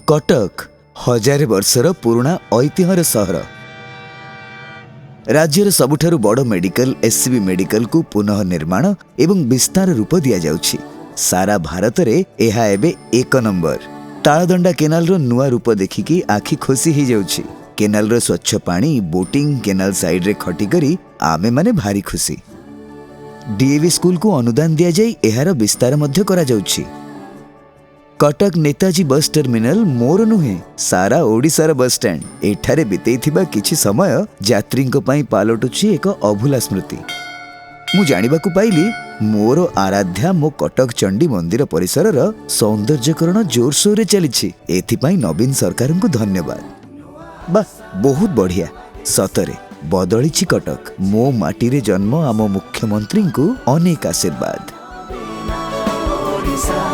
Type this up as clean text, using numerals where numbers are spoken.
କଟକ ହଜାରେ ବର୍ଷର ପୁରୁଣା ଐତିହ୍ୟର ସହର। ରାଜ୍ୟର ସବୁଠାରୁ ବଡ଼ ମେଡିକାଲ ଏସ୍ସିବି ମେଡିକାଲକୁ ପୁନଃ ନିର୍ମାଣ ଏବଂ ବିସ୍ତାର ରୂପ ଦିଆଯାଉଛି। ସାରା ଭାରତରେ ଏହା ଏବେ ଏକ ନମ୍ବର। ତାଳଦଣ୍ଡା କେନାଲର ନୂଆ ରୂପ ଦେଖିକି ଆଖି ଖୋସି ହେଇଯାଉଛି। କେନାଲର ସ୍ୱଚ୍ଛ ପାଣି, ବୋଟିଂ, କେନାଲ ସାଇଡରେ ଖଟି କରି ଆମେମାନେ ଭାରି ଖୁସି। ଡିଏଭି ସ୍କୁଲକୁ ଅନୁଦାନ ଦିଆଯାଇ ଏହାର ବିସ୍ତାର ମଧ୍ୟ କରାଯାଉଛି। କଟକ ନେତାଜୀ ବସ୍ ଟର୍ମିନାଲ ମୋର ନୁହେଁ, ସାରା ଓଡ଼ିଶାର ବସ୍ଷ୍ଟାଣ୍ଡ। ଏଠାରେ ବିତେଇଥିବା କିଛି ସମୟ ଯାତ୍ରୀଙ୍କ ପାଇଁ ପାଲଟୁଛି ଏକ ଅଭୁଲା ସ୍ମୃତି। ମୁଁ ଜାଣିବାକୁ ପାଇଲି, ମୋର ଆରାଧ୍ୟା ମୋ କଟକ ଚଣ୍ଡୀ ମନ୍ଦିର ପରିସରର ସୌନ୍ଦର୍ଯ୍ୟକରଣ ଜୋରସୋରରେ ଚାଲିଛି। ଏଥିପାଇଁ ନବୀନ ସରକାରଙ୍କୁ ଧନ୍ୟବାଦ। ବାଃ, ବହୁତ ବଢ଼ିଆ। ସତରେ ବଦଳିଛି କଟକ। ମୋ ମାଟିରେ ଜନ୍ମ ଆମ ମୁଖ୍ୟମନ୍ତ୍ରୀଙ୍କୁ ଅନେକ ଆଶୀର୍ବାଦ। ଓଡ଼ିଶା।